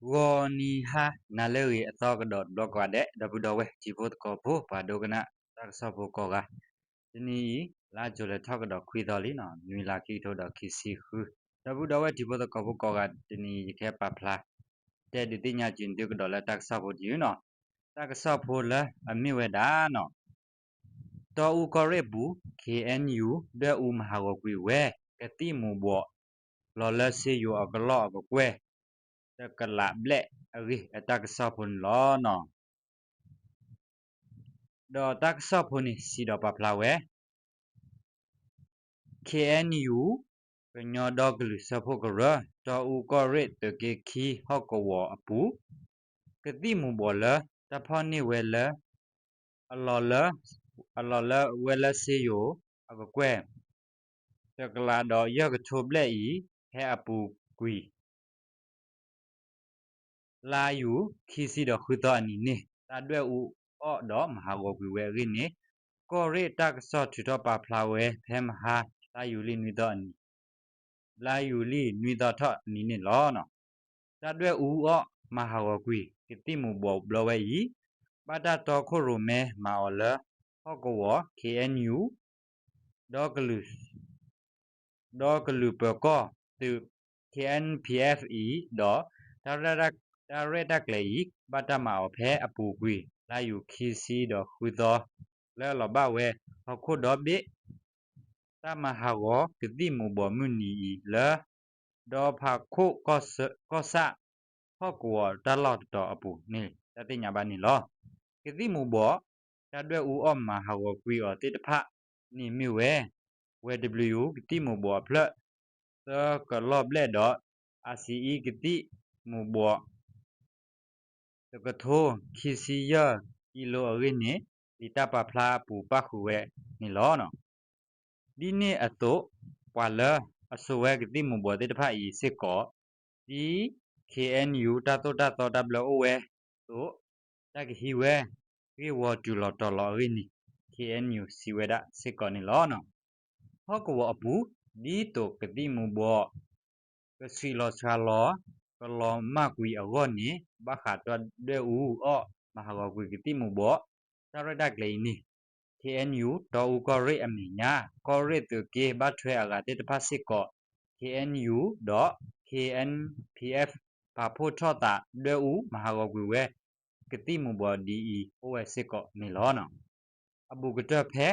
ဂီၤနံၤဟါနၤလၢအဂ့ၤအသီကဒီးတဘျီကိးဂၤဒဲး ဒီပုၢ်ဒီဝဲၢ်တံၤဖိသကိးဖိ ပှၤဒိကနၣ်တၢ်ကစီၣ်ဖိကိးဂၤ, တနံၤအံၤ လါကၠိၤလဲၤထီၣ်ကဒီးခွံသီလံနီၤ, နွံလါခံကထိဒီးခံဆံဃု, ဒီပုၢ်ဒီဝဲၢ်တံၤဖိသကိးဖိကိးဂၤ တနံၤအံၤ ယကဟဲပာ်ဖျါ တဲဒုးသ့ၣ်ညါက့ၤသုကဒီးလၢတၢ်ကစီၣ်ဖိတယုၢ်နီၤ, တၢ်ကစီၣ်ဖိလၢအမ့ၢ်ဝဲဒၣ်နီၤ တီအူကီၢ်ရ့ၣ်အပူၤ ခ့ၣ်အဲၣ်ယူၣ် ဒွဲၣ်အူမၤဟးဂီၤကွံာ်ဝဲ ကသံၣ်မူၤဘှီး လီၤလၢစ့ယိၤအကလီၢ်အကကွဲၢ် တကလးဘျဲၣ်အဂ့ၢ် အတၢ်ကစီၣ်ဖိန့ၣ်လီၤနီၤ. ဒီးတၢ်ကစီၣ်ဖိန့ၣ် စံးဒီးပာ်ဖျါဝဲ ခ့ၣ်အဲၣ်ယူၣ် ကညီဒီကလုာ်စၢဖှိၣ်ကရၢ တီအူကီၢ်ရ့ၣ်သုးက့ခံဟီၣ်ကဝီၤအပူၤ ကသံၣ်မူၤဘှီးလၢ တၢ်ဖီၣ်န့ၢ်ဝဲလၢ အလီၤလၢ အလီၤလၢဝဲလၢစ့ယိၤအကကွဲၢ် တကလးဒီးယဲၢ်ကထိဘျဲၣ်အံၤ ဖဲအပူၤကွံာ် လါယူၤခံဆံဒီးဃုသီအနံၤန့ၣ် တၢ်ဒွဲၣ်အူအီၣ်ဒီးမၤဟးဂီၤကွံာ်ဝဲအဂ့ၢ်န့ၣ် ကီၢ်ရ့ၣ်တၢ်ကစီၣ်ထုးထီၣ်ပာ်ဖျါဝဲ ဖဲမဟါ လါယူၤလံနွံသီအနံၤ လါယူၤလံနွံသီထီၣ်အနံၤန့ၣ်လီၤ. တၢ်ဒွဲၣ်အူအီၣ်မၤဟးဂီၤကွံာ် ကသံၣ်မူၤဘှီးဘျီဝဲအံၤ ဘၣ်တၢ်တီခိၣ်ရိၣ်မဲမၤအီၤလၢ ဟီၣ်ကဝီၤ ခ့ၣ်အဲၣ်ယူၣ် ဒီကလုာ် ဒီကလုာ်ပၢၤကီၢ်သုး ခ့ၣ်အဲၣ်ပီၣ်အ့ၣ်အံၤ ဒီး တၢ်ရဲၣ်တၢ်ကျဲၤအံၤ ဘၣ်တၢ်မၤအီၤဖဲအပူၤကွံာ် လါယူၤခံဆံဒီးဃုသီ လၢအလီၤဘၣ်ဝဲ ဟီၣ်ခိၣ်ဒီဘ့ၣ် တၢ်မၤဟးဂီၤကသံၣ်မူၤဘှီးမုၢ်နံၤအံၤလၢ ဒီဖးခိၣ်ကီၢ်ဆၣ် ဟီၣ်ကဝီၤတၢ်လီၢ်တတီၤအပူၤန့ၣ် တၢ်သ့ၣ်ညါဘၣ်န့ၣ်လီၤ. ကသံၣ်မူၤဘှီး တၢ်ဒွဲၣ်အူအီၣ်မၤဟးဂီၤကွံာ်အီၤသ့ၣ်တဖၣ်န့ၣ်မ့ၢ်ဝဲ ဝဲၤဒဘျံးယူၣ် ကသံၣ်မူၤဘှီးအဖျၢၣ် သၢကလီၢ်ဘျဲၣ်ဒီး အါစံအံ ကသံၣ်မူၤဘှီး တကထိခံဆံယဲၢ်ကံလိအဂ့ၢ်န့ၣ် လံာ်တၢ်ပာ်ဖျါအပူၤပၣ်ဃုာ်ဝဲန့ၣ်လီၤ. ဒ်န့ၣ်အသိး ပှၤလၢအစိာ်ဝဲကသံၣ်မူၤဘှီးသ့ၣ်တဖၣ်အံၤစ့ၢ်ကီး ဒ် ခ့ၣ်အဲၣ်ယူၣ် တၢ်သိၣ်တၢ်သီတၢ်ဘျၢအိၣ်ဝဲအသိး တၢ်ကဟံးဝဲ ဂ့ၢ်ဝီတုၤလီၤတီၤလီၤအဂ့ၢ်န့ၣ် ခ့ၣ်အဲၣ်ယူၣ် စံးဝဲဒၣ်စ့ၢ်ကီးန့ၣ်လီၤ. ဟီၣ်ကဝီၤအပူၤ ဒ်သိးကသံၣ်မူၤဘှီး ကဆှံးလီၤဆှါလီၤ ကလီၤမၢ်ကွံာ်အဂီၢ်န့ၣ် ဘၣ်ဃးဒီးဒွဲၣ်အူအီၣ်မၤဟးဂီၤကွံာ်ကသံၣ်မူၤဘှီး တၢ်ရဲၣ်တၢ်ကျဲၤအံၤန့ၣ် ခ့ၣ်အဲၣ်ယူၣ် တီအူကီၢ်ရ့ၣ်အမဲာ်ညါ ကီၢ်ရ့ၣ်သုးက့ဘၣ်ထွဲအဂၤသ့ၣ်တဖၣ်စ့ၢ်ကီး ခ့ၣ်အဲၣ်ယူၣ် ဒီး ခ့ၣ်အဲၣ်ပီၣ်အ့ၣ် ပာ်ဖှိၣ်ထီၣ်သးဒွဲၣ်အူမၤဟးဂီၤကွံာ်ဝဲ ကသံၣ်မူၤဘှီးဒ်အံၤအိၣ်ဝဲစ့ၢ်ကီးန့ၣ်လီၤ. အဘူးကတၢၢ်ဖဲ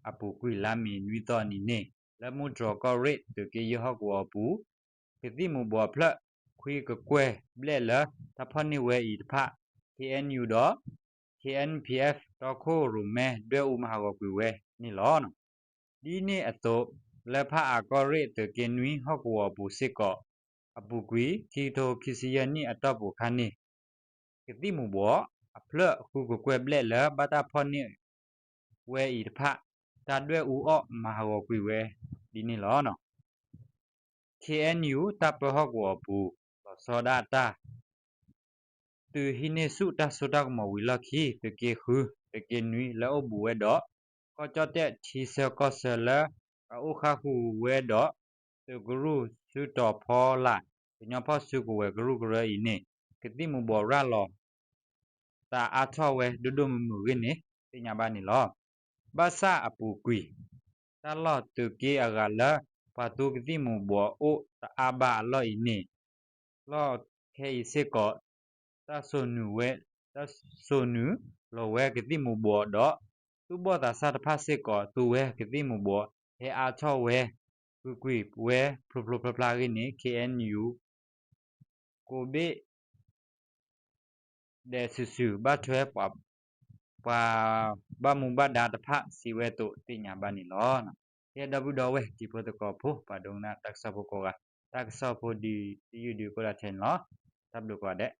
အပူၤကွံာ်လါမ့ၤနွံသီအနံၤန့ၣ် လၢမူတြီၤကီၢ်ရ့ၣ်သုးက့ယဲၢ်ဟီၣ်ကဝီၤအပူၤ ကသံၣ်မူၤဘှီးအဖျၢၣ်ခွံကကွဲၢ်ဘျဲၣ်လၢတၢ်ဖီၣ်န့ၢ်ဝဲအံၤတဖၣ် ခ့ၣ်အဲၣ်ယူၣ် ဒီး ခ့ၣ်အဲၣ်ပီၣ်အ့ၣ် တီခိၣ်ရိၣ်မဲဒွဲၣ်အူမၤဟးဂီၤကွံာ်ဝဲန့ၣ်လီၤ. ဒ်န့ၣ်အသိး လၢဖၣ်အၣ်ကီၢ်ရ့ၣ်သုးက့နွံဟီၣ်ကဝီၤအပူၤစ့ၢ်ကီး အပူၤကွံာ် ခံကထိခံဆံယဲၢ်နံၣ်အတီၢ်ပူၤအခါန့ၣ် ကသံၣ်မူၤဘှီးအဖျၢၣ်ဃုကကွဲၢ်ဘျဲၣ်လၢဘၣ်တၢ်ဖီၣ်န့ၢ်ဝဲအံၤတဖၣ် တၢ်ဒွဲၣ်အူအီၣ်မၤဟးဂီၤကွံာ်ဝဲဒ်န့ၣ်လီၤ. ခ့ၣ်အဲၣ်ယူၣ် တၢ်ပၢဟီၣ်ကဝီၤအပူၤ လီၤဆီဒၣ်တၢ် သုးဟံးန့ၢ်ဆူၣ်တၢ်စိတၢ်ကမီၤဝံၤလီၢ်ခံ သုးက့ဃု သုးက့နွံ လၢအအိၣ်ဘူးဝဲဒီး ကီၢ်ကၠီၣ်တဲၣ်ထံဆၢကီၢ်ဆၢလၢအအိၣ်ဃၣ်ဃုာ်ဝဲဒီး သုးကရူၢ်စုတီၤဖီလာ် ကညီဖီၣ်စုကဝဲၤကရူၢ်ကရၢအံၤန့ၣ် ကသံၣ်မူၤဘှီးရၤလီၤ သးအါထီၣ်ဝဲဒိၣ်ဒိၣ်မုၢ်မုၢ်အဂ့ၢ်န့ၣ် သ့ၣ်ညါဘၣ်န့ၣ်လီၤ. ဘၣ်ဆၣ်အပူၤကွံာ် တၢ်လီၢ်သုးက့အဂၤလၢ ပှၤသူကသံၣ်မူၤဘှီးအိၣ်တအါဘၣ်အလီၢ်အံၤန့ၣ် လီၢ်ခဲအံၤစ့ၢ်ကီး တၢ်စိာ်နုာ်ဝဲ တၢ်စိာ်နုာ်လီၤဝဲကသံၣ်မူၤဘှီးဒီး သူၣ်ဘီၣ်သးစၢ်တဖၣ်စ့ၢ်ကီး သူဝဲကသံၣ်မူၤဘှီး ဟဲအါထီၣ်ဝဲ ကွံာ်ကွံာ်ဝဲဖျိဖျိဖျါဖျါအဂ့ၢ်န့ၣ် ခ့ၣ်အဲၣ်ယူၣ် ကိးဘ့ၣ် ဒဲးစုာ်စုာ် ဘၣ်ထွဲ ပှၤဘၣ်မူဘၣ်ဒါတဖၣ်စံးဝဲအသိးသ့ၣ်ညါဘၣ်န့ၣ်လီၤ. ကဲဒီပုၢ်ဒီဝဲၢ်တံၤဖိသကိးဖိ ပှၤဒိကနၣ်တၢ်ကစီၣ်ဖိကိးဂၤ တၢ်ကစီၣ်ဖိဒုးတယုၢ်ဒုးကိးဂၤဒဲးန့ၣ်လီၤ. တၢ်ဘျုးကိးဂၤဒဲး